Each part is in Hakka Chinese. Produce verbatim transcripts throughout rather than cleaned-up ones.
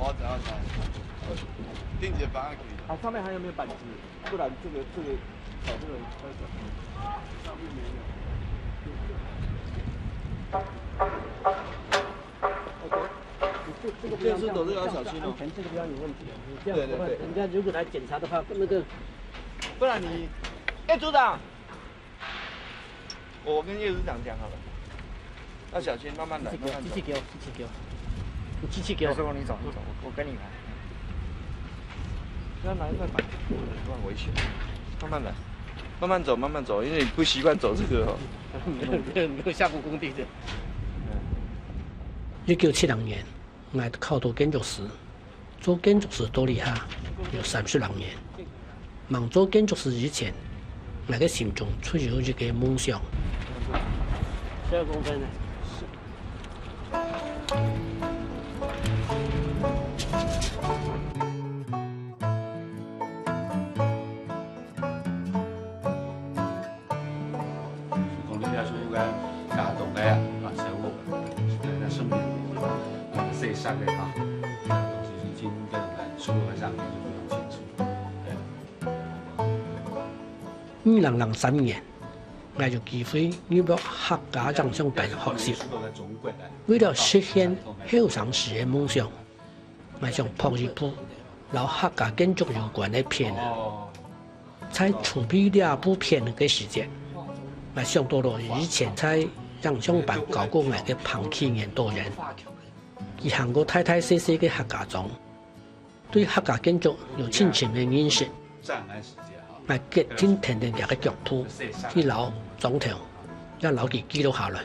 我知道，知道。定节方案可以。啊，上面还有没有板子？不然这个，这个，找这个，OK，你这，这个不要这样，这样是走这个要小心哦。这样安全，这个比较有问题。你这样的话，对，对，对。人家如果来检查的话，那个不然你，哎，组长，我跟叶组长讲好了，要小心，慢慢来，慢慢走。机器给我，机器给我，你机器给我。师傅，你走，你走，我，我跟你来。不要拿一块板，很危险。慢慢来，慢慢走，慢慢走，因为你不习惯走这个哦。没有，没有，没有下过工地的。一九七零年， 𠊎考到建築師，做建築師到這下有三十零年。吂做建築師以前，𠊎个心中就有一個夢想。十二公分呢。講你這處个家當个啊，小屋，那順便啊，細細个哈，東西已經跟我們書本上面就非常清楚。二零零三年，𠊎有機會入到客家影像班學習。為了實現後生時个夢想， 𠊎想拍一部摎客家建築有關个片。在籌備這部片个時節，𠊎想到了以前在影像班教過𠊎个彭啟源導演。佢行過大大細細个客家庄，對客家建築有深深个認識。 𠊎決定跈等佢个腳步，去摎莊頭，也摎佢記錄下來。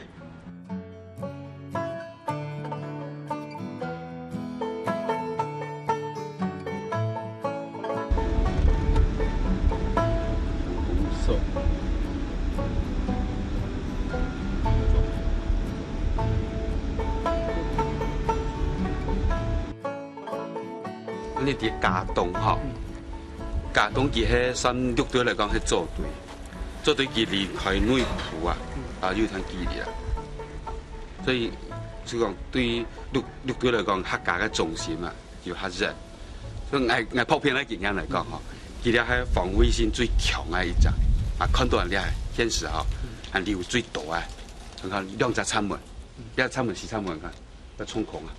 你知家當吼， 家當佢係算六堆來講係左堆，左堆佢離開內埔啊，啊，有一段距離啊。所以就講對六，六堆來講，客家个中心啊，有較遠。所以𠊎，𠊎拍片个經驗來講吼，佢這係防衛性最強个一隻，啊，看到這現時吼，還留最多啊，你看兩隻閘門，這閘門、西閘門，看，要衝空啊。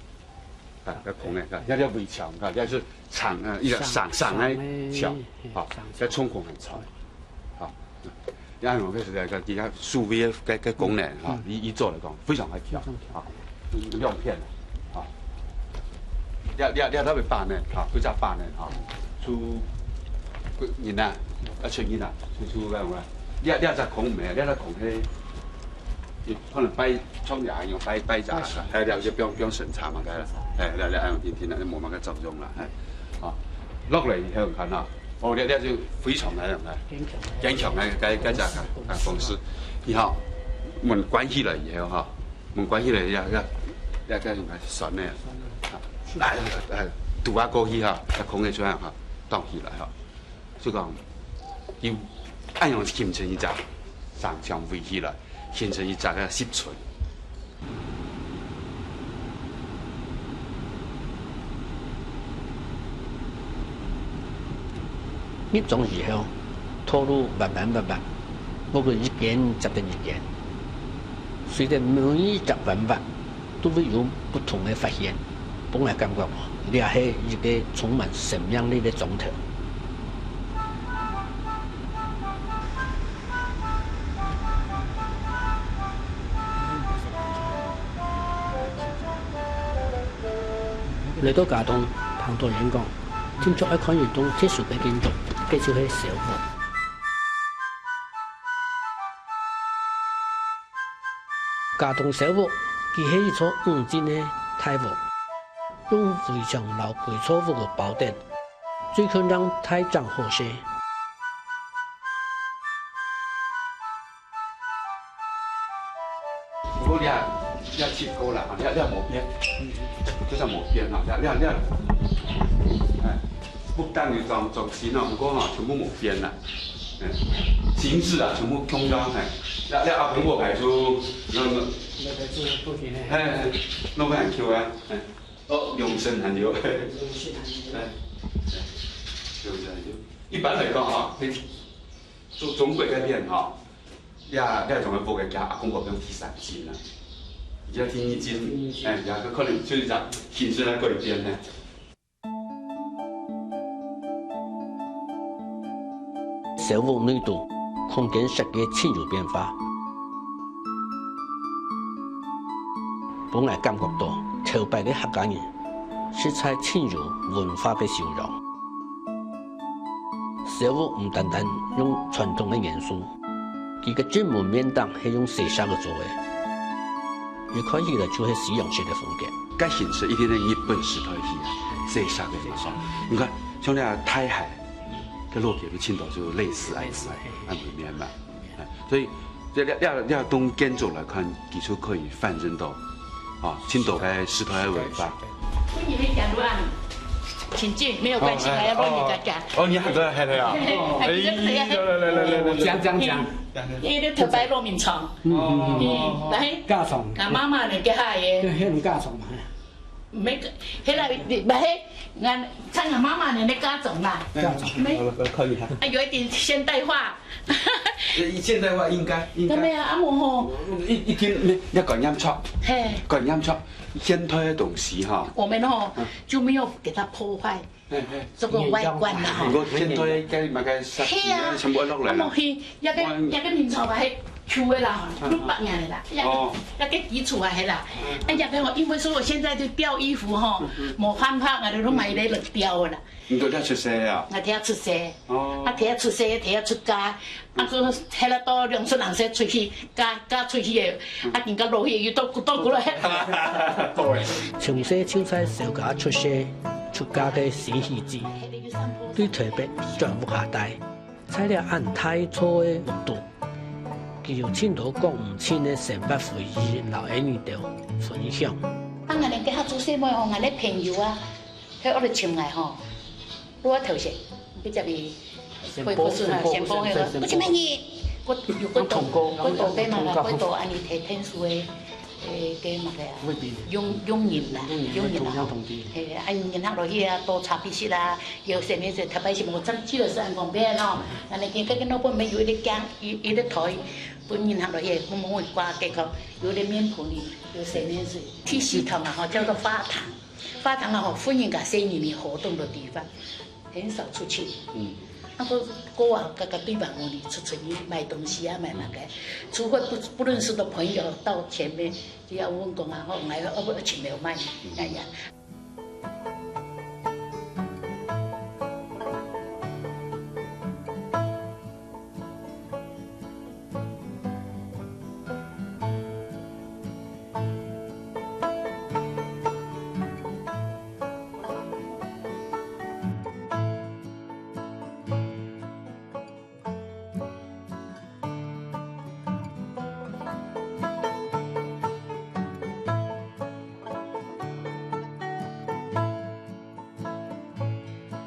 啊，要空个，看，這，這圍牆，看，這係長，呃，一個長，長个牆，吼，這衝空很長，吼。這樣我開始來講，佢个守衛个，个功能，吼，以，以做來講，非常个強，吼，兩片，吼。這，這，這特別百年，吼，幾隻百年，吼，出，人啊，啊，出人啊，出，出，這，這隻空無，這隻空係 可能擺，像這樣擺，擺隻，哎，了就放，放審查嘛，該啦，哎，了，了，恁樣定定啦，無麼个作用啦，哎，啊，落來以後看啊，哦，這，這就非常難用啦，堅強个，該，該隻啊，啊，公司，你好，門關起來以後哈，門關起來要，要，要該用來算个，啊，來，來，堵啊過去哈，要空个出來哈，倒起來哈。 就講，佢恁樣形成一隻城牆圍起來，形成一隻个集村。入莊以後，道路彎彎斡斡，屋仔一間接等一間，隨等每一隻彎斡， 都會有不同个發現，分𠊎感覺這係一個充滿生命力个莊頭。來到家當，彭導演講，定著愛看一棟特殊个建築，該就係小屋。 家當小屋，佢係一座五進个大屋，用圍牆摎歸座屋仔包等，最近讓大長好勢。不過這，這七個啦，這，這無變，就算無變啦，這，這，這，哎。 不但有裝，裝新哦，毋過吼，全部無變啦。嗯，形式啊，全部共樣，嘿。這，這阿公屋个就，該，該，該就不行咧。嘿，嘿，弄不很Q啊，嘿。哦，永生還有。哎，哎，永生還有。一般來講哈，你做中國該片哈，這這種个屋个家，阿公婆用第三間啊，也第二間，哎，也可能就是講形式來改變呢。 小屋內肚空間設計盡有變化，分𠊎感覺到頭擺个客家人實在盡有文化个修養。小屋毋單單用傳統个元素，佢个正門面頂係用細石仔做个，一看起來就係西洋式个風格。 該形式一定係日本時代去啊，細石个地方。你看，像那大溪，該落去都盡多就類似恁樣，類似，嘿。恁樣面嘛。哎，所以這這這這棟建築來看，其實可以反映到，啊，盡多个時代个文化。歡迎你加入啊，請進，沒有關係，哦，哎，來，歡迎大家。哦，你很多人還在啊。哎，哎，來來來來來來，講講講。因為頭擺農民床，嗯嗯嗯，來，嫁妝，啊，媽媽呢，給他个。對，那種嫁妝嘛。 毋係，迄個，毋係，𠊎，像𠊎媽媽呢，那嫁妝啦。嫁妝。毋係，我我看一下。啊，有一點現代化。現代化應該應該。對啊，啊無吼。一一定要觀念錯，嘿。觀念錯，現代的東西哈。我們吼，嗯。就沒有給它破壞。 嘿嘿。這個外觀啦吼。毋過現在該麼个設計啊，嘿啊，全部落來啦。啊無去，那個那個民宿啊，迄舊个啦，六百年个啦，那個那個基礎啊，係啦。哎呀，跟我因為說我現在就吊衣服吼，無辦法，我就買一個吊个啦。你都要出世啊？我聽出世，哦。啊，聽出世，聽出家， 啊，佢係啦，到兩歲人生出去，嫁嫁出去个，啊，人家落去又倒倒過來。從細就在小家出世、出嫁个新喜子，對台北轉屋下戴，在這恁大座个屋肚，佢有盡多講毋清个生活回憶，摎𠊎兜分享。啊，𠊎兜該下做細妹吼，𠊎兜朋友啊， 佢屋裡尋𠊎吼，我頭先，佢接佢，先報，佢佢先報，先報佢，先先報。我尋你，我有幾多，幾多個嘛啦，幾多恁呢提天數个，誒，个麼个啊？用用人啦，用人啦吼。嘿，啊，人客落去啊，多差別色啦，有生面色，特別係無，真係係恁方便咯。恁呢，今个老闆們有一個間，一一個台，分人客落去，我們會掛个吼，有個面盆呢，有生面色，第四堂啊，吼，叫做花堂。 花堂啊吼，婦人家細人个活動个地方，很少出去。嗯。啊，過過往該个對房屋裡出出去買東西啊，買麼个，除非不不認識的朋友到前面，就要問講啊，吼，買个，哦，不，請沒有賣，哎呀。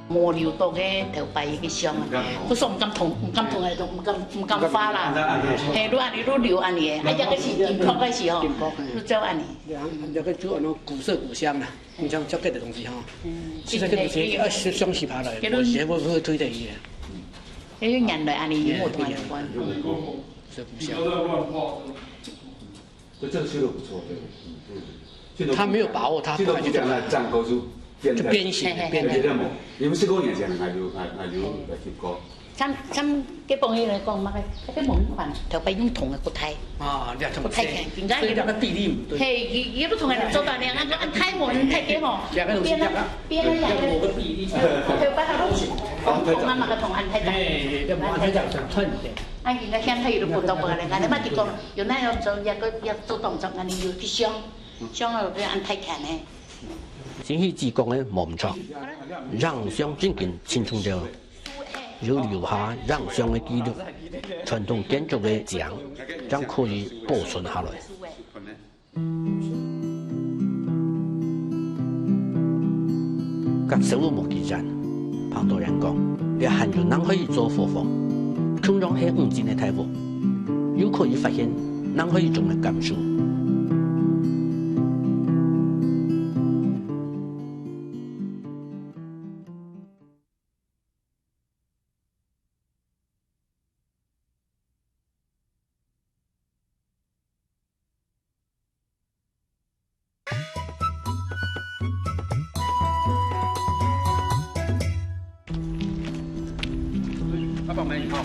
無留到个頭擺个相啊，毋敢動。不是毋敢動，毋敢動个，毋敢毋敢發啦。毋敢，毋敢。嘿，愈恁呢愈留恁呢，啊，這個是金箔个是吼，金箔，嘿。就照恁呢。對啊，這個就安到古色古香啦，你像這個的東西哈，嗯。其實這個東西要相信它的，我全部會推薦你的。因為原來恁呢，有無同个關。古色古香。 這這個修得不錯，對，嗯，對。他沒有把握，他不敢去動。就變形，變態。你們十多年前還有還還有來去過。像像這方面來講嘛，這個門款頭擺用銅个骨胎。啊，這樣這麼細，骨胎看，應該有。所以那個比例不對。嘿，也也不同个做到那樣，按太門太低吼，兩個東西，變了變了兩個。兩個比例。頭擺還用銅啊嘛，个銅按太低。哎，這麼按太低，這樣穿一點。啊，應該現在有的不懂不懂，俺們就講 有那樣做，也个也做動作，恁呢有去想，想了个安排看呢。新喜姊講个無毋著，影像正經親像了，有留下影像个記錄，傳統建築个靚，正可以保存下來。 佮小屋無幾遠，彭導演講，這還有另外一座伙房，共樣係五層个大屋，又可以發現另外一種个感受。我们以后。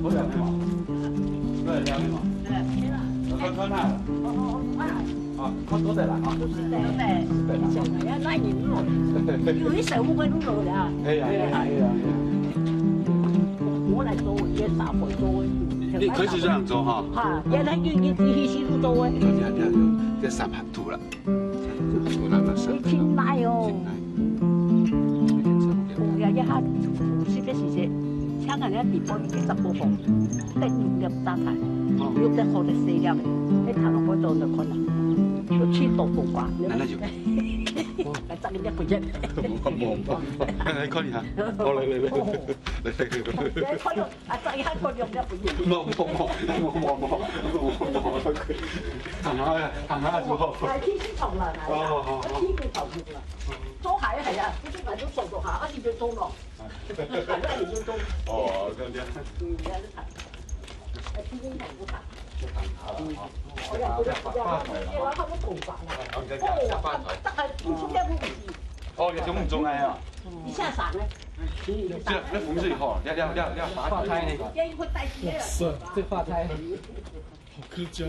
好，了解吗？对，了解吗？我看看那。啊，他都在哪啊？都在。对啊。有一首乌龟路了。哎呀，哎呀，哎呀。我来说，我先打回说。你可以这样走哈。哈，原来你你你是路走哎。对对对，这三盘土了。 你真来哦。有呀，一下，是不是是，請人家直播一个十个红，得六粒大菜，六粒好的四粒，你看了我都能看了，有七多多吧？那那就，来，这个不见。我我我，来看一下，好来来来来来来。来看了。 啊，这一下可能要不行。冇冇冇冇冇冇冇冇冇。行下行下就好。来，天气痛了，来啦，哦好好。天气痛了，做鞋系啊，不是反正手都好，啊，你就做咯，反正你就做。哦，这样这样。嗯，这样子看。哎，天气痛不好。就行下了哈。哎呀，不要不要，不要，他们懂法了。哦，这样这样，下半台。哦，大概五十六不行。哦，也就五中哎呀。一下散了。 这那风水好，要要要要发财呢。是，这发财。好客家。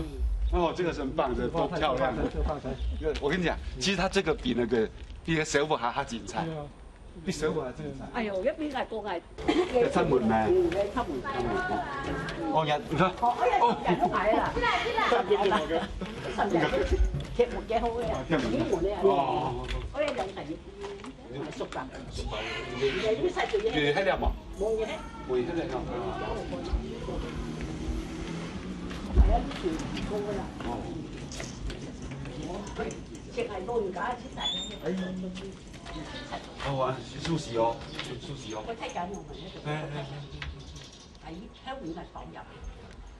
哦，这个是很棒的，多漂亮。这发财，这发财。这个我跟你讲，其实它这个比那个比那个蛇腹还还精彩。对啊。比蛇腹还精彩。哎呦，也比俺讲哎。要出门呢。嗯，要出门。哦，你看，你看。哦，哎呀，哦，来了。天不天好呀？天不天。天不天。哦。哎呀，两个人。 有，有，有，有，有，有，哦，啊，休息哦，休息哦。哎，哎，哎。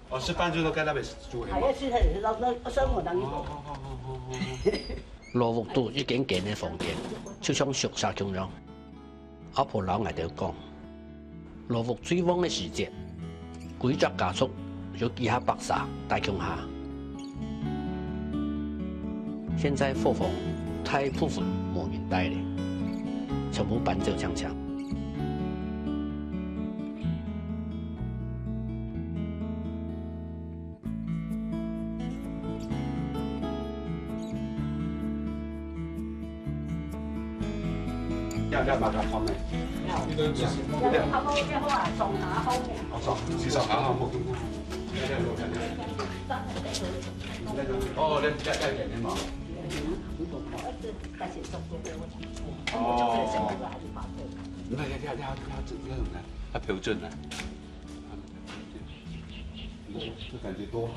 哦，吃饭就在那边煮。哎，是，是，老，老，生活当中。哦，哦，哦，哦，哦。老屋肚一間間个房間，就像宿舍共樣。阿婆摎𠊎兜講，老屋最旺个時節，歸隻家族有幾下百儕戴共下。現在伙房大部分無人戴了，全部搬走淨淨。 要，要拿个方面。要。要。好，好，好，好，送他后面。哦，送，是送，好，好，好。要，要，要，要。哦，要，要，要一点点嘛。哦。那要，要，要，要，要怎么样呢？要标准呢？ 这感觉多好。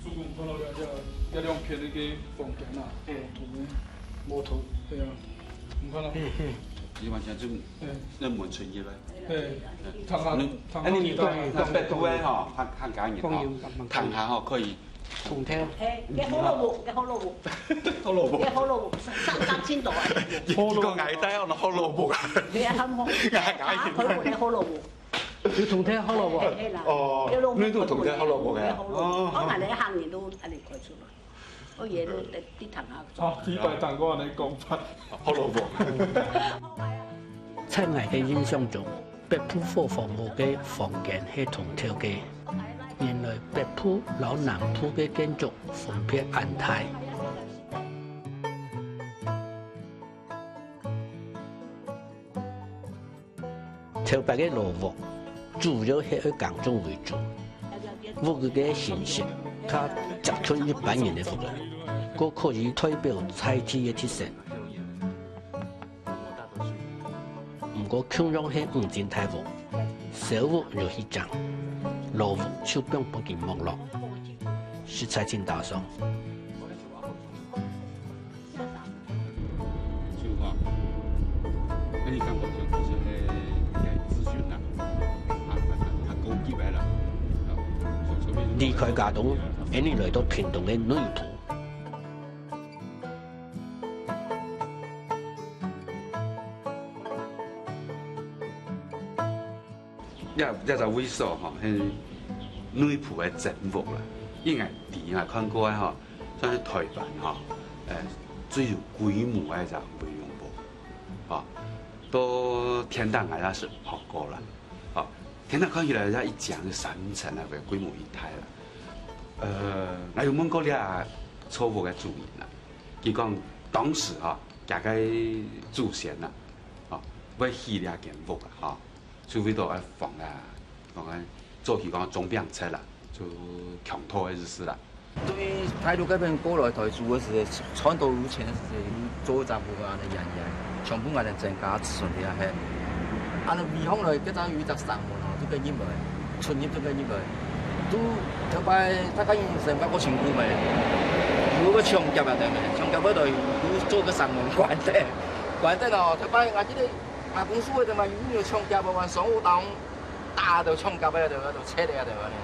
主公看到了，这，这两片那个风景啊，对。同个木头，对啊，你看到？你完全就，对。那门唇一般。对，嗯。看看，嗯，看看你到。哎，你，你，那北部的哈，看，看，看你哈，看看哈，可以 同條。嘿，該胡蘿蔔，該胡蘿蔔。胡蘿蔔。該胡蘿蔔，生，生青島啊。一個矮呆哦，胡蘿蔔啊。對啊，他們，啊，佢个胡蘿蔔。有同條胡蘿蔔。嘿啦。哦，該胡蘿蔔，你都同條胡蘿蔔个啊。該胡蘿蔔，哦。我𠊎等行人都恁樣開出來，我也都在，在堂下。哦，幾擺堂過恁樣講法。胡蘿蔔。在𠊎个印象中， 北部伙房屋个房間係同條个，原來北部摎南部个建築分別恁大。頭擺个老屋主要係愛耕種為主，屋仔个形式較接近一般人个屋仔，故可以代表在地个特色。 毋過共樣係五層大屋，小屋有去整，老屋就放分佢沒落，實在真打爽。就哈，那你看我就是，欸，欸，諮詢啦，啊，啊，啊，高級的啦，啊，離開家鄉，恁樣來到屏東个內埔。 這，這隻位所吼，係內埔个真屋啦。因為你啊看過个吼，算係台灣吼，呃，最有規模个一隻圍龍屋，吼，到天頂𠊎也係跑過啦，吼，天頂看起來也一講係三層啊，規模已大啦。呃，𠊎有問過這座屋个主人啦，佢講當時吼，佢个祖先啦，吼，會起這間屋啊，吼，就為到愛防啊，講啊，早期講總兵賊啦，就強盜个意思啦。 對大陸該片過來台州个時節，賺到有錢个時節，有做一隻屋仔恁樣樣樣，全部𠊎兜全家住在該。恁樣圍起來，該隻有一隻城門吼，就該入來，出入就該入來。都頭擺大家人生活過辛苦咩，有个搶劫啊，對無？搶劫過來，有做个城門關忒，關忒哦。頭擺𠊎記得阿公叔个對嘛，有有搶劫个，往上屋頂打到搶劫个，對無？都切个，對無呢？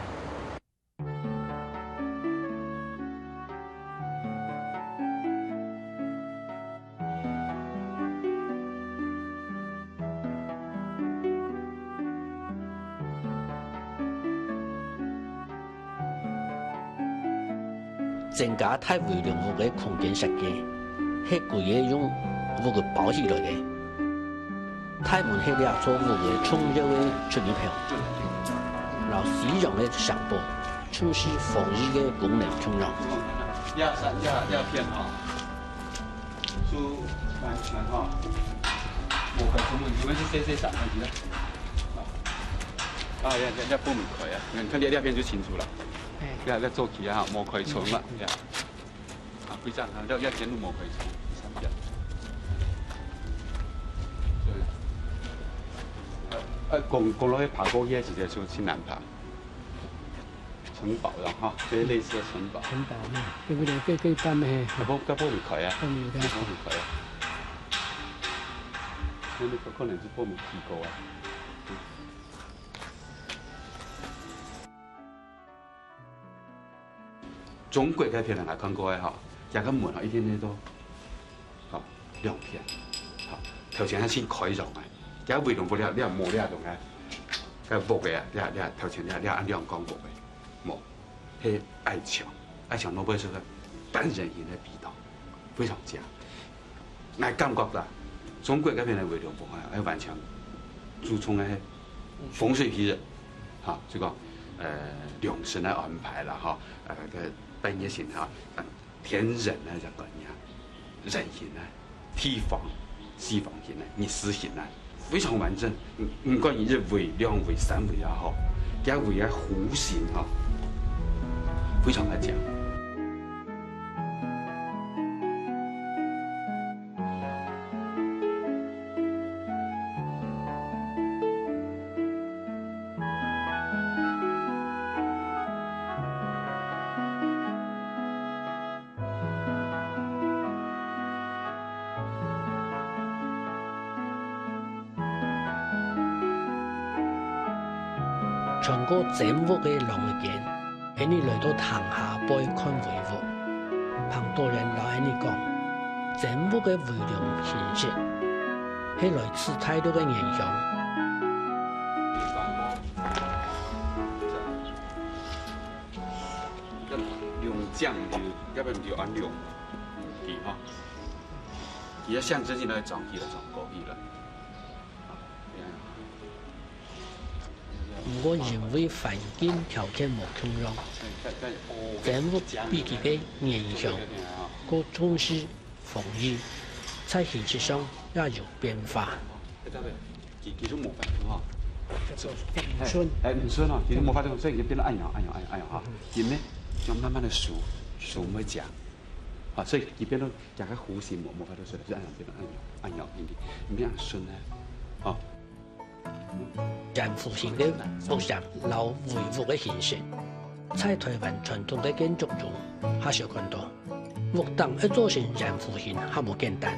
整個大圍龍屋个空間設計，係歸個用屋仔包起來个。 大門係這座屋个重要个出入口，摎西洋个城堡，就係防禦个功能共樣。這三、這、這片吼，就完全吼，無開窗門，除非係細細扇開去啦。啊，這、這、這半暝開啊，你看這、這片就清楚了。哎。這、這早期啊，無開窗啦，這。 啊，非常好，要、要先入魔鬼城，上吊。對。呃，呃，公、公路去爬過去个時間就盡難爬。城堡了哈，這類似的城堡。城堡嘛，對不對？可以、可以搬的，嘿。啊，不、該不離開啊。不離開。不離開啊。那個可能是不離開啊。 中國該片𠊎看過个吼，佢个門吼一定係到，吼，兩片，吼，頭前係先開上來，佢圍龍屋這、這無這種个，該屋个啊，這、這頭前這、這恁兩間屋个，無，係矮牆，矮牆落尾係个半人形个埤塘，非常靚。 𠊎感覺啦，中國該片个圍龍屋啊，愛完全注重个風水配置，哈，就講，呃，良辰个安排啦，哈，呃，該半月形哈，呃，天人个這觀念，人形个，地方、西方形个、日式形个，非常完整。毋、毋管你一圍、兩圍、三圍也好，佢圍个弧形哈，非常个靚。 穿過曾屋个廊仔間，𠊎俚來到廳下背看圍屋。旁多人摎𠊎俚講，曾屋个圍龍形式係來自大陸个原鄉。龍井就，要不然就安龍，嗯，對哈。 佢个象徵性來裝起來、裝過去了。毋過因為環境條件無共樣，曾屋比佢个原鄉過重視防禦，在形式上也有變化。佢、佢就無法度哈。哎，哎，毋順哦，佢就無法度，所以佢就變到恁樣、恁樣、恁樣、恁樣哈。因為要慢慢个收，收毋會講。啊，所以佢變到 這个弧形無、無法度出來，就恁樣變到恁樣、恁樣，你、你恁樣順呢，吼。圓弧形个屋簷摎圍屋个形式，在臺灣傳統个建築中較少看到。屋頂愛做成圓弧形較無簡單，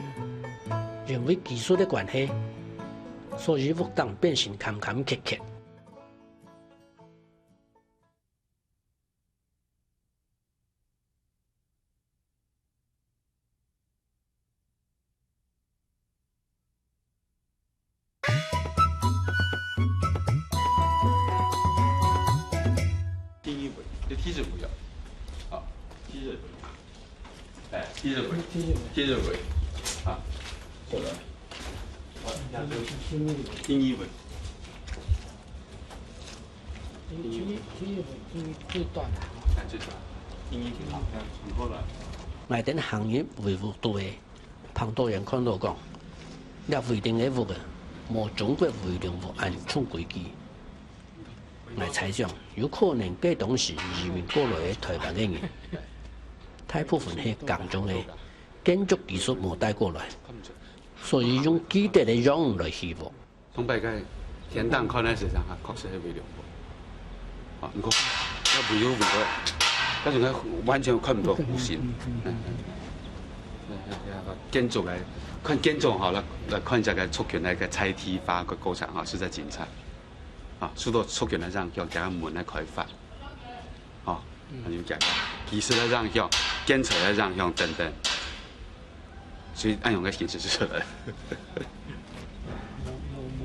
因為技術个關係，所以屋頂變成坎坎坷坷。 第一位，這第一位啊。啊，第一位。哎，第一回，第一回，啊，好了，第一回，第一回，第一回最短的。哎，最短，第一回，好，这样很够了。𠊎等行入圍屋肚个，彭導演看到講，這圍頂个屋仔，無中國圍龍屋恁重規矩。 𠊎猜想，有可能該當時移民過來个臺灣个人，大部分係耕種个，建築技術無帶過來，所以用既得个樣來起屋。上擺个天頂看个時陣，啊，確實係圍龍屋。啊，你看，那圍又圍个，但是呢，完全看毋到弧形。嗯，嗯，嗯。嗯，嗯，嗯。建築个，看建築吼，來，來看一下个族群个一個在地化个過程吼，實在精彩。 啊，受到族群个影響，佢个門个開發，吼，還有佢个技術个影響、建材个影響等等，所以恁樣个形式出來。無，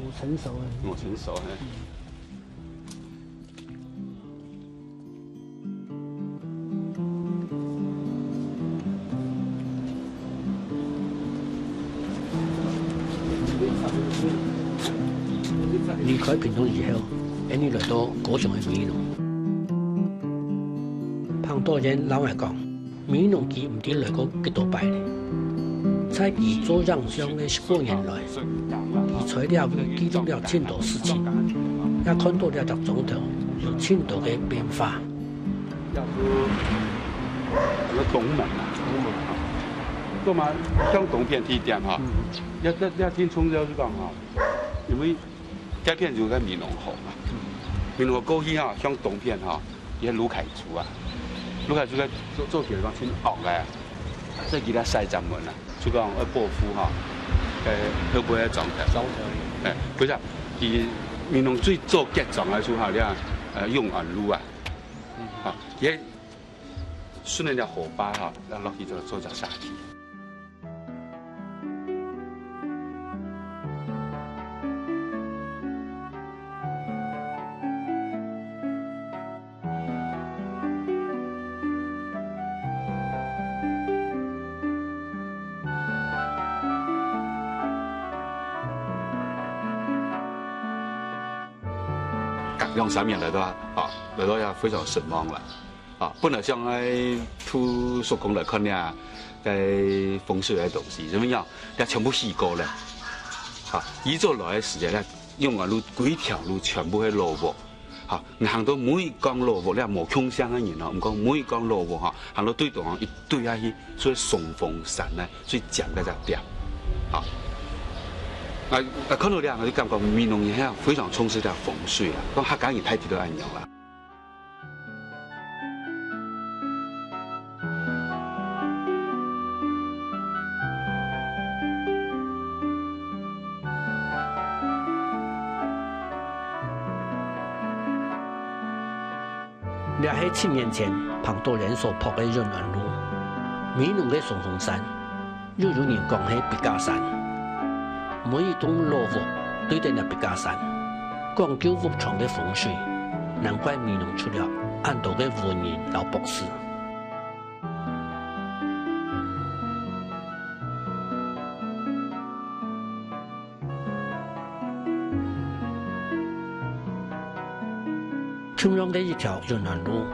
無，無成熟啊。無成熟，嘿。離開屏東以後，𠊎等來到高雄个美濃。彭導演摎𠊎講，美濃佢毋知來過幾多擺了。在佢做影像个十過年來，佢在這位記錄了盡多事情，也看到這隻庄頭有盡多个變化。 這係，這係東門啊。東門。做麼个向東片地點哈？嗯。這，這，這挺重要就講哈，因為該片就係美濃河嘛。嗯。美濃河過去哈，向東片哈，也係魯凱族啊。魯凱族个做，做事个方式挺惡个啊。所以佢兜徙庄門啊，就講愛保護哈，呃，後背个庄頭。庄頭。哎，毋係啊，佢美濃最早結庄个就哈，這，呃，永安路啊。 啊，佢順著條河壩哈，然後落去做，做隻社區。 隔兩三年來到啊，啊，來到也非常失望了。啊，本來想愛對叔公來看這个風水个東西，怎麼樣？這全部起過了。啊，以早來个時節呢，永安路規條路全部係老屋。啊，你行到每一間老屋，這無共姓个人哦，毋過每一間老屋哈，行到對中央一對下去，所以松鳳山呢，最尖个一點。啊，啊，啊，看到這，𠊎就感覺美濃人係非常重視這風水啊，講客家人大體都恁樣啦。 這係七年前彭導演所拍个永安路。美濃个松鳳山， 又有人講係筆架山。每一棟老屋對等這筆架山，講究屋場个風水，難怪美濃出了恁多个文人摎博士。 共樣个一條永安路，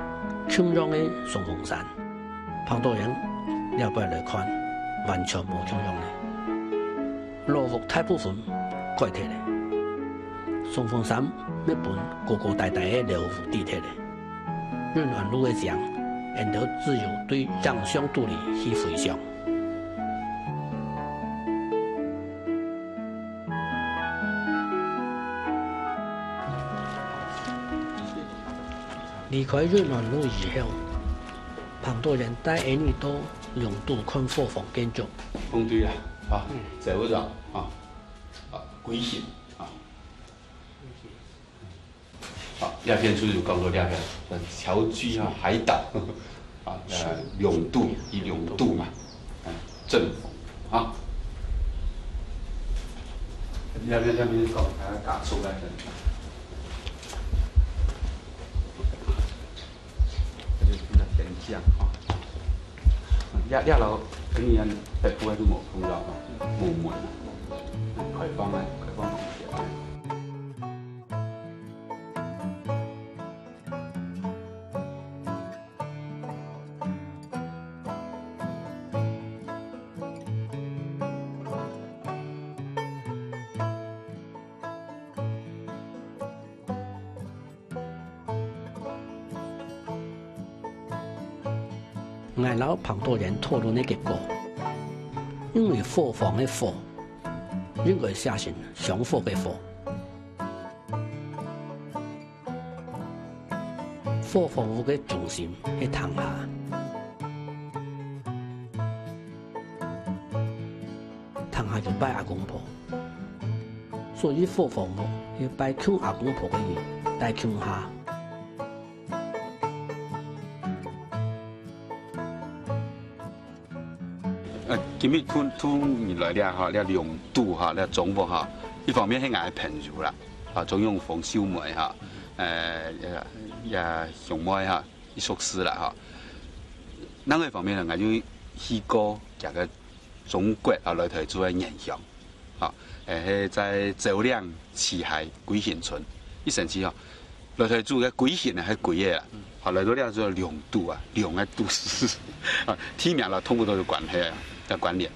共樣个松鳳山，彭導演這擺來看，完全無共樣了。老屋大部分改忒了，松鳳山乜分高高低低个樓屋抵忒了。永安路个靚，𠊎兜只有對影像肚裡去回想。 離開永安路以後，彭導演帶𠊎兜到龍都看伙房建築。紅隊啊，啊，嗯。在屋上啊，啊，歸形啊。 好，這片就有講到這片，呃，僑居啊，海島啊，呃，龍都，以龍都嘛，啊，鎮府啊。這片，這片講，啊，打出來的，這就是天降啊，啊，這，這樓跟你北部還係無共樣吼，無門啊，開放啊，開放空間啊。 𠊎摎彭導演討論个結果，因為伙房个伙，應該寫成香火个火。伙房屋个中心係廳下，廳下有拜阿公婆，所以伙房屋係拜共阿公婆个人戴共下。 呃，今日同，同你來這哈，這兩堵哈，這中屋哈，一方面係𠊎个朋友啦，啊，中永豐秀妹哈，呃，也，也兄妹哈，佢熟事啦哈。另外一方面呢，𠊎就去過佢个中國啊，來台州个原鄉。 吼，誒，係在蕉嶺旗海歸興村，一生氣吼，來台州个歸興啊，係歸个啦。吼，來到這就兩堵啊，兩个都市，啊，地名啦，通通都有關係啊，有關聯。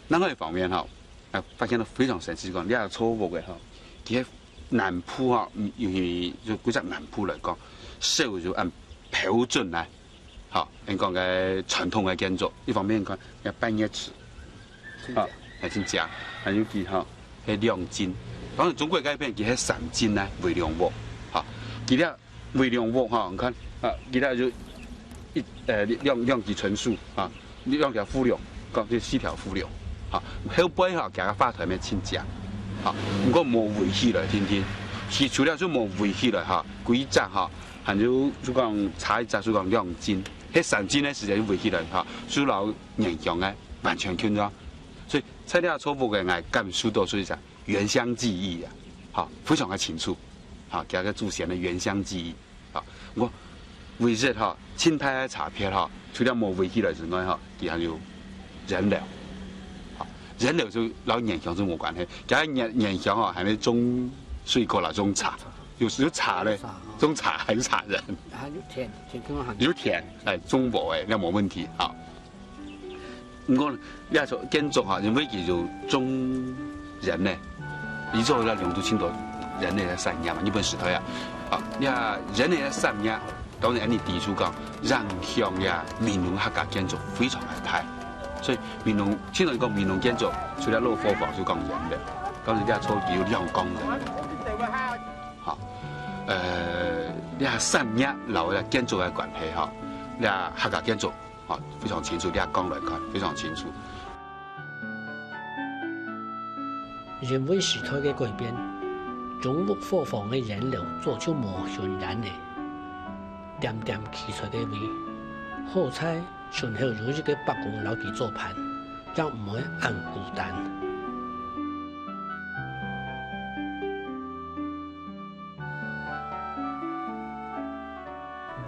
另外一方面吼，啊，發現到非常神奇，講這座屋个吼，其實南部吼，嗯，尤其就歸隻南部來講，少有恁標準來 吼，𠊎講个傳統个建築，一方面看，愛半月池，吼，還真靚，還有佢吼，係兩進。當然中國該片佢係三進呢，圍龍屋，吼，佢這圍龍屋吼，你看，啊，佢這就一，呃，兩，兩級層數，啊，兩條護龍，講這四條護龍，吼，後背吼，加个花台面真靚，吼，毋過無圍起來，定定，佢除了就無圍起來，吼，歸隻吼， 還有就講差一隻就講兩進，係三進个時節就圍起來吼，就摎原鄉个完全共樣。所以在這座屋个𠊎感受到係一隻原鄉記憶啊，吼，非常个清楚，吼，佢个祖先个原鄉記憶，吼。毋過唯一吼，盡大个差別吼，除了無圍起來之外吼，佢還有菸樓，吼，菸樓就摎原鄉就無關係，佢原，原鄉吼，還係種水果啦，種茶，有時候茶咧，種茶還係茶人。 啊，有田，田中央還有田，哎，種無哎，該無問題哈。毋過，你愛說建築哈，因為佢有種菸呢，以前該龍都盡多菸仔个產業嘛，日本時代啊，啊，你看菸仔个產業，當然你提出講，影響呀，美濃客家建築非常个大，所以美濃，盡多人講美濃建築，除了老伙房就講菸仔，當然你愛說佢有兩江人。 好，呃，這產業摎這建築个關係哈，這客家建築哈，非常清楚，這講來看非常清楚。因為時代个改變，中屋伙房个菸樓早就無香菸了，恬恬企在該位，好在 脣口有一個伯公摎佢做伴，正毋會恁孤單。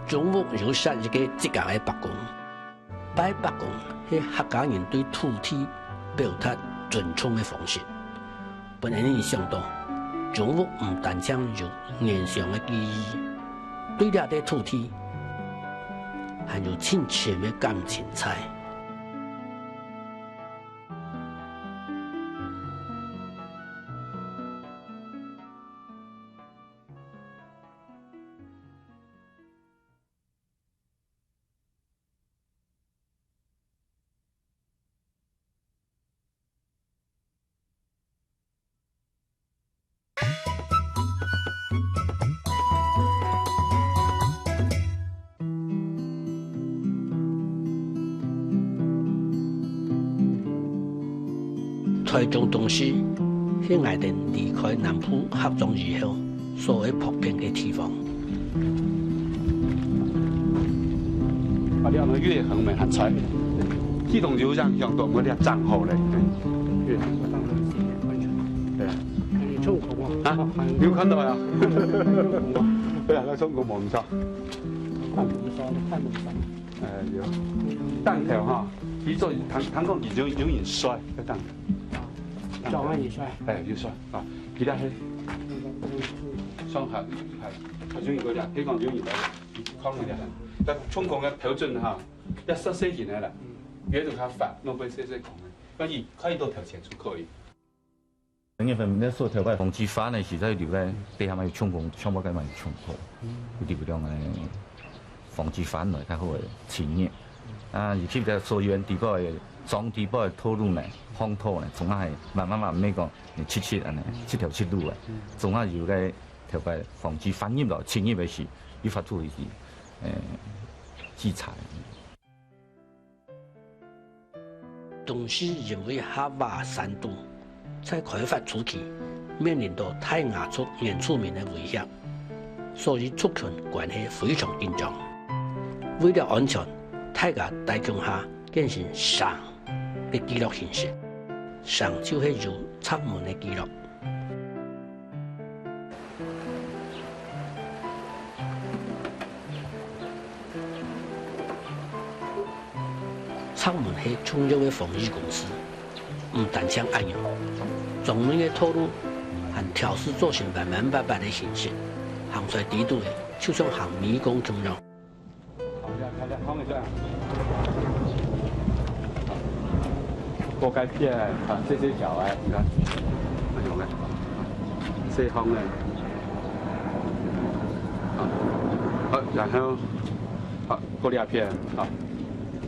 中屋有設一個自家个伯公，拜伯公係客家人對土地表達尊重个方式。 分𠊎等想到，中屋毋單淨有原鄉个記憶，對這塊土地還有盡深个感情在。臺中東勢係𠊎等離開南部客庄以後所會泊等个地方。啊，你安到越橫門還在，系統有影響到，無你正好咧。越橫門。對啊。你衝過嗎？啊，你有看到呀？對啊，該衝過無毋著。看門山，看門山。哎，有。擔頭哈，佢做，聽，聽講佢有，有人摔，該擔頭。撞到人摔。哎，有摔啊，佢這係雙下，還，還有一個這，佢講有人來，佢框一下，但衝孔要調整哈，要設細型个啦，有一種較闊，弄不會細細孔个，所以可以到頭前就可以。 兩月份該所頭擺防治犯个時，在留个地下嘛有衝孔，上擺該嘛有衝孔，有流量个防治犯來較好个青年。啊，尤其在所園地包个、庄地包个道路呢，荒土呢，總係慢慢慢慢講，七七安呢，七條七路啊，總係有个頭擺防治犯入來，侵入个時，有法度去，呃，制裁。 東勢因為下倚山肚，在開發初期面臨到大雅族原住民个威脅，所以族群關係非常緊張。為了安全，大家戴共下建成城个記錄形式，城就係有柵門个記錄。 柵門係重要个防禦工事，毋單淨恁樣，莊門个道路還挑試做成彎彎八八个形式，行在底肚个，就像行迷宮共樣。 過該片啊，細細條啊，你看，那種啊，細方的，啊，好，然後，好，過這片，好，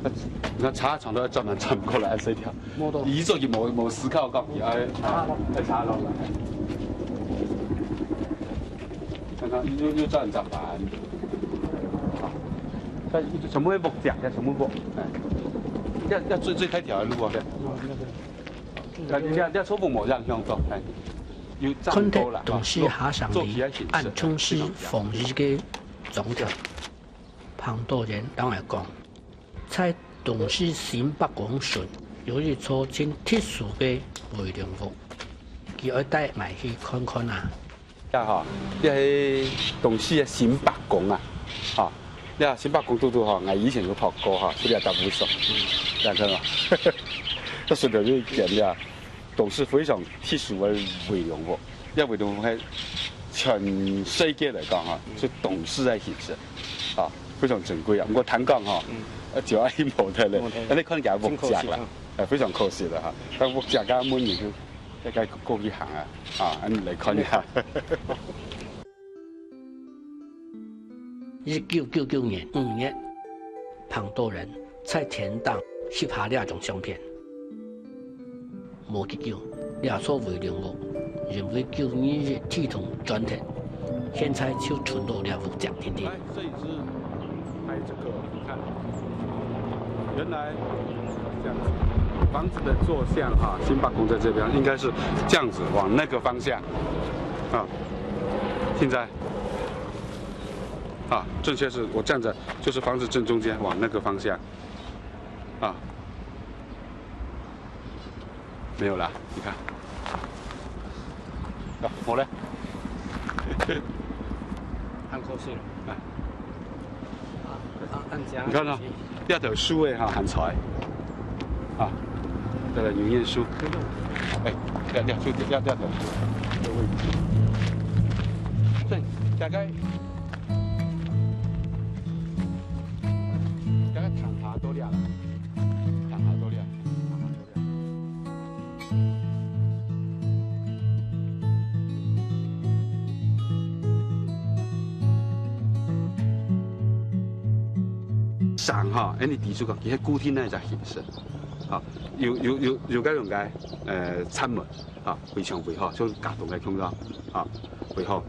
那，你看車常常要轉來轉過來，這條，一直就無，無思考講，哎，哎，哎，插落來。 看看，又，又轉，轉板。啊，該全部係木石，該全部木，哎。這，這最，最大條个路啊，這。該，這，這全部無影響到，哎。有站過啦，看忒東勢下城裡恁重視防禦个莊頭，彭道源同𠊎講， 在東勢新伯公脣有一座盡特殊个圍龍屋，佢愛帶𠊎去看看啊。這吼，這係東勢个新伯公啊，吼，這新伯公堵堵吼，𠊎以前有讀過吼，出來讀武術，這樣看哦，這脣頭就一間了。 東勢非常特殊个圍龍屋，這圍龍屋係全世界來講哈，就東勢个形式，啊，非常珍貴啊。毋過聽講哈，啊，就愛無忒咧，啊，你看佢屋脊啦，啊，非常可惜了哈。但屋脊个門面就大概過去行啊，啊，恁樣來看一下。 一九九九年五月，彭道源在天頂翕下這張相片。無幾久，這座圍龍屋因為九二一地動斷忒，現在就賰到這屋脊定定。來，攝影師，拍這個，你看，原來這樣子，房子的坐向哈，新伯公在這邊，應該是這樣子往那個方向，啊，現在 啊，正確是我站着，就是房子正中間，往那個方向。啊，沒有啦，你看。啊，好嘞。很可惜。哎。啊，啊，恁樣。你看到，這條樹仔哈，還在。啊，這個牛眼樹。哎，這，這樹，這，這條樹。這位置。對，大概 大概聽下到這啦，聽下到這，聽下到這。城哈，恁樣地主講，佢係固定个一隻形式，哈，有，有，有，有該種个，呃，閘門，哈，圍牆圍好，像架棟个共樣，哈，圍好。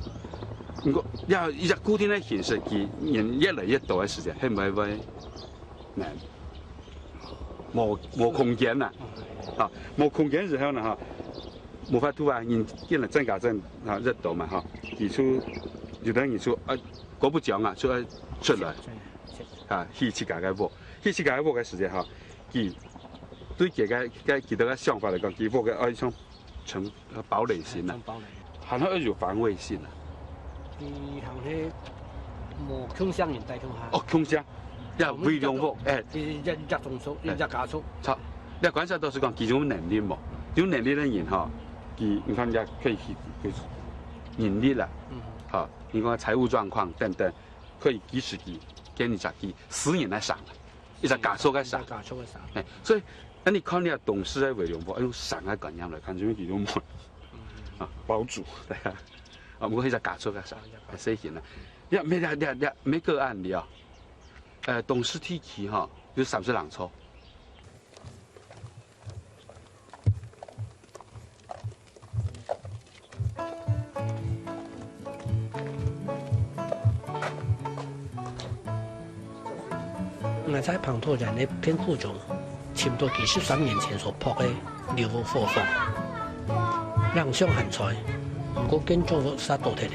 毋過，這一隻固定个形式，佢人越來越多个時節，會毋會會難？無，無空間啦，啊，無空間時候呢，哈，無法度啊，人進來增加增啊，越多嘛，哈，佢就，有的人就，啊，過不將啊，就愛出來，啊，起自家个屋，起自家个屋个時節哈，佢對佢个，个，佢个想法來講，佢屋个愛像 城，呃，堡壘型啊，城堡壘。還愛有防衛性啊。佢還係無共享人戴共下。哦，共享。這尾龍屋，哎，一隻中宿，一隻家宿。好，你觀察到係講佢有能力無？有能力个人吼，佢你看人家可以去，去人力啦，嗯，好，你講財務狀況等等，可以支持佢，跟你講佢私人來上，一隻家屬來上。一隻家屬來上。哎，所以，恁樣看這東勢个尾龍屋，用上个觀念來看，因為佢都無啊，包租，對啊，啊，毋過一隻家屬來上，還細型啊，這沒這這這沒個案了，呃，東勢地區哈，有三十人厝。 𠊎在彭土人个片庫中，尋到佢十三年前所拍个舊屋伙房，冷箱還在，毋過建築物煞倒忒了。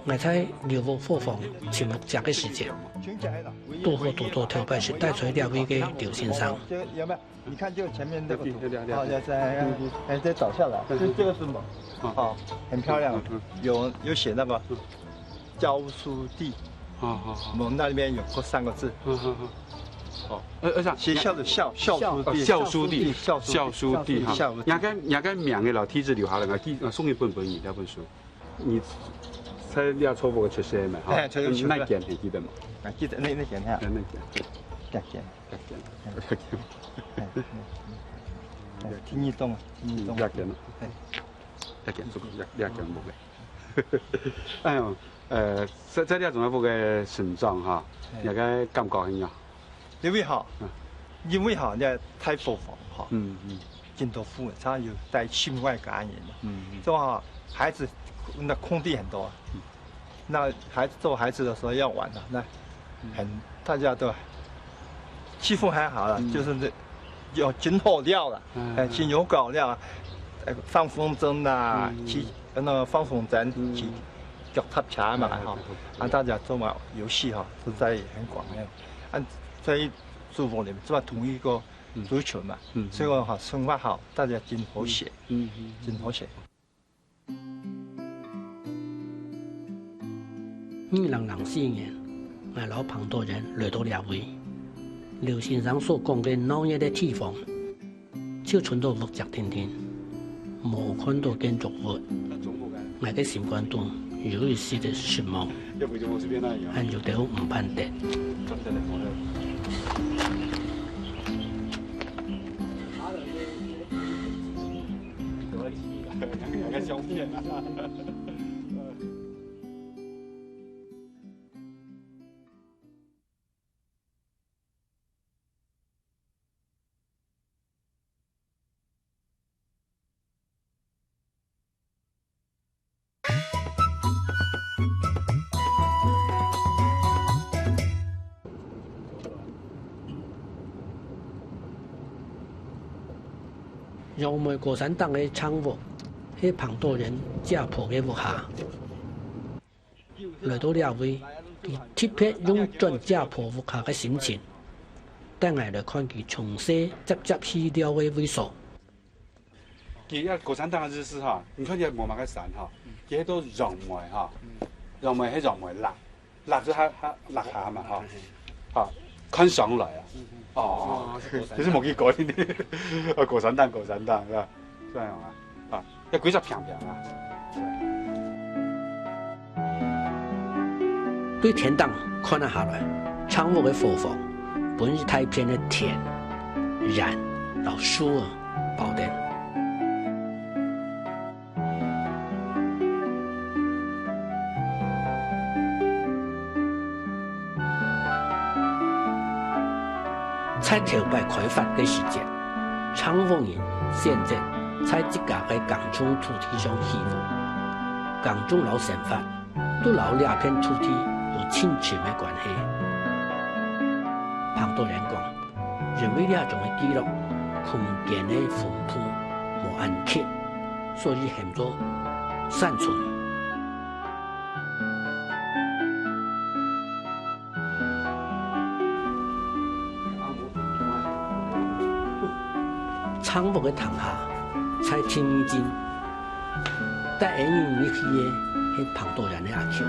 𠊎在舊屋伙房尋屋跡个時節，堵好堵到頭擺時戴在這位个劉先生。你看就前面那個圖，對，對，對，對。好，在，在，哎，再找下來，這，這個是什麼？好，很漂亮，有，有寫那個教書地，好，好，好。我們那邊有過三個字。好，好，好。好。呃，呃，學校的校，校書地，哦，校書地，校書地，校書地哈。校書地。若个，若个名个老地址留下來，𠊎寄，呃，送一本分你，這本書。 你在這厝屋个出世嘛，哈？哎，出世，出世。哪間還記得無？還記得，哪，哪間哈？哎，哪間？這間。這間。哎，第二棟啊，第二棟。這間。哎。這間，這，這間屋个。哎喲，呃，在，在這種屋个成長哈，哎。你个感覺怎樣？ 因為哈，嗯。因為哈，那大伙房哈，嗯，嗯。真多戶，常有帶親外家人嘛。嗯，嗯。這樣哈，孩子，那空地很多啊。嗯。那孩子，做孩子的時候要玩的，那很，嗯。大家都氣氛還好了，嗯。就是這，有真好尞了，嗯，哎，真有搞尞啊，哎，放風箏啦，嗯。騎，那個放風箏，嗯。騎腳踏車嘛，哎，哈，對，對，對。啊，大家做嘛遊戲哈，實在也很廣，哎。 啊，所以住房裡面，這同一個族群嘛，嗯，嗯。所以講哈，生活好，大家真和諧，嗯，嗯，嗯。真和諧。二零零四年，𠊎摎彭土人來到這位，劉先生所講个鬧熱个地方， 就伸到屋脊定定，無看到建築物。𠊎个心肝肚有一息个失望，還有兜毋盼得。楊梅高山頂个長屋，係彭土人姐婆个屋下。 來到這位，佢特別用轉姐婆屋下个心情，帶𠊎來看佢從細輒輒去尞个位所。佢个高山頂个日式哈，你看佢無麼个山哈，佢係到楊梅哈，楊梅係楊梅辣，辣就係，係辣下嘛哈。 好，看上來啊。哦，哦，其實無幾高呢。哦，高山頂，高山頂，係吧？這樣啊，啊，要歸隻平平啊。對天頂看啊下來，長屋个伙房，分一大片个田、園摎樹仔包等。 在頭擺開發个時節，長屋人選擇在自家个耕種土地上起屋，耕種摎生活都摎這片土地有親情个關係。彭土人講， 因為這種个記錄，空間个豐富無恁刻，所以喊做山村。長屋个廳下，在第二進，帶𠊎等入去个係彭導演个阿舅。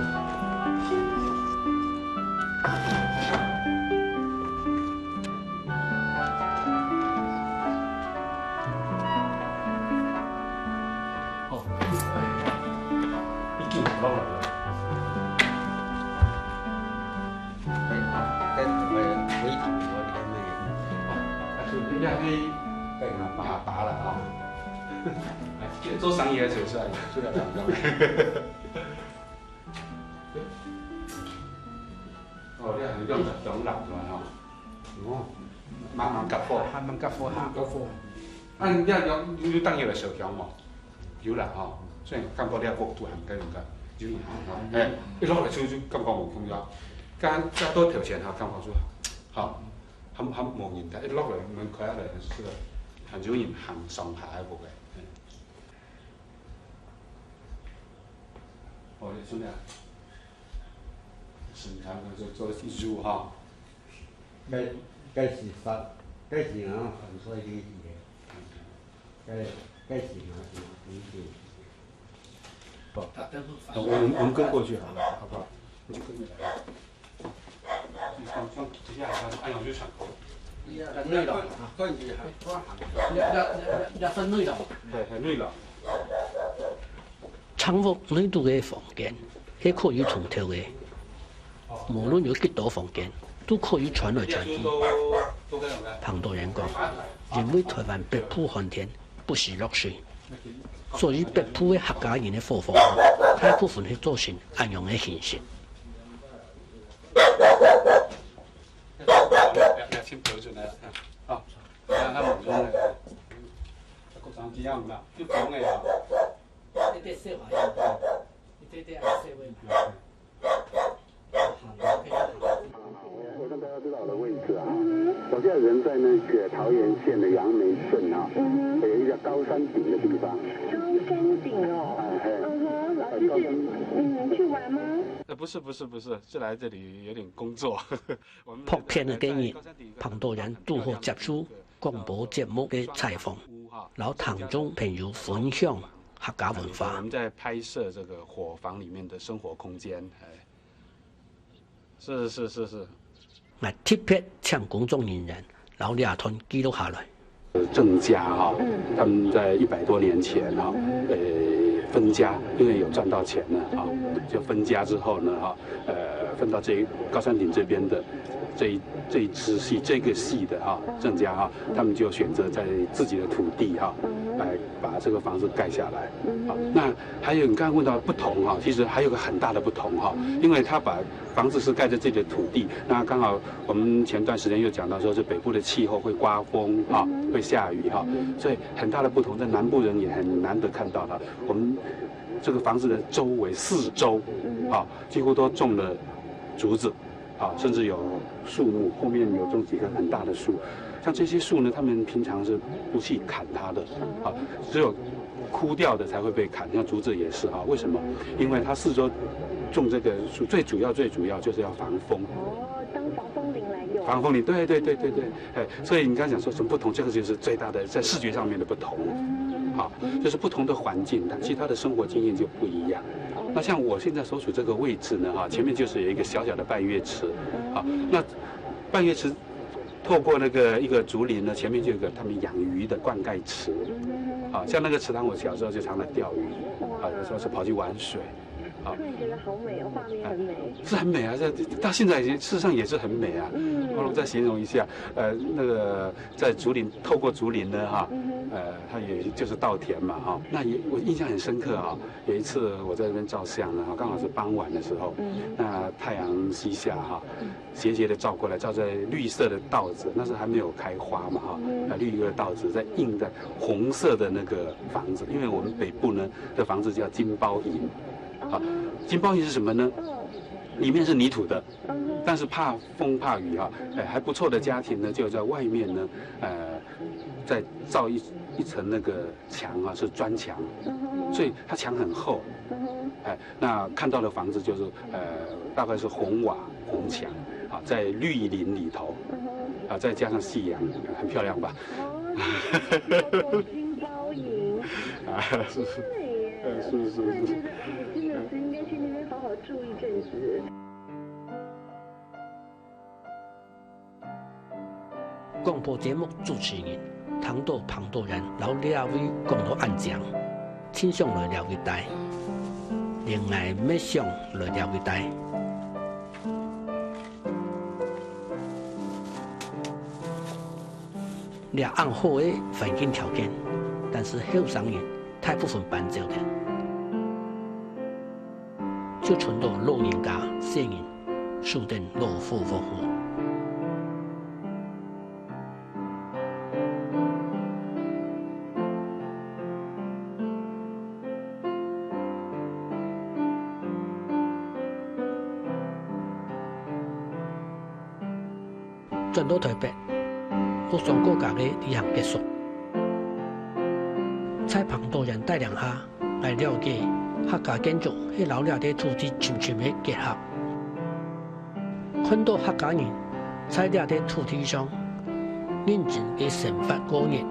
哦，已經落來了。等，等，回頭我看那個。哦，那就，那係，對，馬達了啊。哎，做生意還是有事啊，做了兩個。哦，你還有用，用蠟燭啊？ 哦，慢慢甲火。慢慢甲火下。甲火。啊，你要，要，你有當有个燒香無？有啦吼，所以感覺你个角度還較有个，有影吼。哎，一落來就，就感覺無共樣。甲，甲到頭前吼，感覺就，吼，還，還無人个，一落來門開下來，係个，還有人行上下个步个。嗯。哦，你做咩啊？身體做，做一組吼。 該，該是佛，該是啊，佛所以佢个。該，該是啊，是啊，是啊。好，我們，我們跟過去好了，好不好？你就跟著來。你放，放這下，哎呀，我就想。內了。對，對，對。長屋內肚个房間，係可以通透个。 無論有幾多房間，都可以穿來穿去。彭導演講，因為臺灣北部寒天不時落雪，所以北部个客家人个伙房大部分係做成恁樣个形式。我跟大家知道我的位置啊，我现在人在那个桃园县的杨梅镇啊，有一个叫高山顶的地方。高山顶哦。哎，嘿。嗯哼，老师是，嗯，去玩吗？呃，不是，不是，不是，是來這裡有點工作。我們，白天个日，彭導演拄好接受廣播節目个採訪，摎聽眾朋友分享客家文化。我們在拍攝這個伙房裡面的生活空間，哎。 是，是，是，是。𠊎特別請工作人員摎這段記錄下來。鄭家哈，嗯。他們在一百多年前哈，嗯。呃，分家，因為有賺到錢了啊，嗯。就分家之後呢，哈，呃，分到這一，高山頂這邊的這一，這一支系，這個系的哈，嗯。鄭家哈，他們就選擇在自己的土地哈，嗯。來把這個房子蓋下來。嗯。啊，那還有你剛剛問到不同哈，其實還有個很大的不同哈，嗯。因為他把 房子是蓋在自己的土地，那剛好我們前段時間又講到說是北部的氣候會颳風哈，嗯。會下雨哈，嗯。所以很大的不同，在南部人也很難得看到的。我們這個房子的周圍四周，嗯。啊，幾乎都種了竹子，啊，甚至有樹木，後面有種幾棵很大的樹。像這些樹呢，他們平常是不去砍它的，啊，只有 枯掉的才會被砍，像竹子也是哈。為什麼？因為它四周種這個樹，最主要、最主要就是要防風。哦，當防風林來用。防風林，對，對，對，對，對。哎，所以你剛剛講說什麼不同，這個就是最大的在視覺上面的不同。嗯。好，就是不同的環境，它其他的生活經驗就不一樣。哦。那像我現在所處這個位置呢，哈，前面就是有一個小小的半月池，好，那半月池 透過那個一個竹林呢，前面就有一個他們養魚的灌溉池。嗯哼哼。啊，像那個池塘，我小時候就常來釣魚，哇。啊，有時候是跑去玩水。啊。突然覺得好美哦，畫面很美。是很美啊，這，到現在已經，事實上也是很美啊。嗯。我再形容一下，呃，那個在竹林，透過竹林呢，哈，嗯哼。呃，它也就是稻田嘛，哈。那也，我印象很深刻啊，有一次我在那邊照相呢，哈，剛好是傍晚的時候，嗯。那太陽西下哈，嗯。 斜斜地照過來，照在綠色的稻子，那時候還沒有開花嘛，哈，嗯。啊，綠色的稻子在映在紅色的那個房子，因為我們北部呢的房子叫金包銀，啊，金包銀是什麼呢？嗯。裡面是泥土的，嗯哼。但是怕風怕雨哈，哎，還不錯的家庭呢，就在外面呢，呃，再造一，一层那个墙啊是砖墙，所以它墙很厚。哎，那看到的房子就是呃，大概是红瓦红墙啊，在绿林里头啊，再加上夕阳，很漂亮吧？哦，金包银，啊，是是，对耶，呃是是是，对对对，哎，真的是应该去那边好好住一阵子。广播节目主持人听到彭大人摎這位講到恁靚，盡想來這位戴，連𠊎乜想來這位戴。這恁好个環境條件，但是後生人大部分搬走了，就賸到老人家、細人 守等老火屋。轉到臺北，屋上國家个旅行結束。在彭大人帶領下， 來了解客家建築係摎這塊土地深深个結合。看到客家人在這塊土地上認真个生活過日，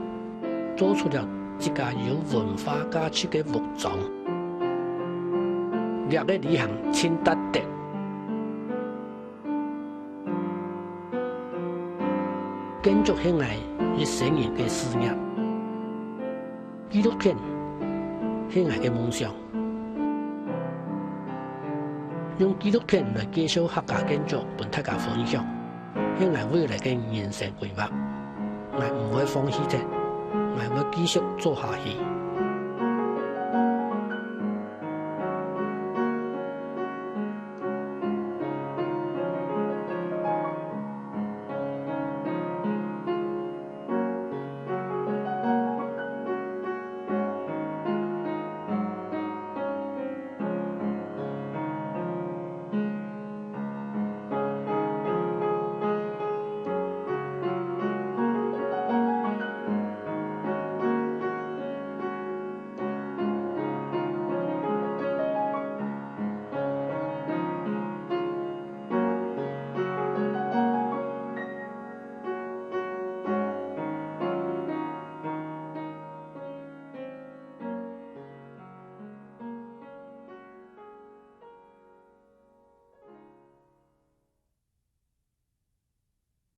做出了一家有文化價值个屋莊。這個旅行盡值得。 建築係𠊎一生人个事業，紀錄片係𠊎个夢想。用紀錄片來介紹客家建築分大家分享，係𠊎未來个人生規劃。𠊎毋會放棄忒，𠊎會繼續做下去。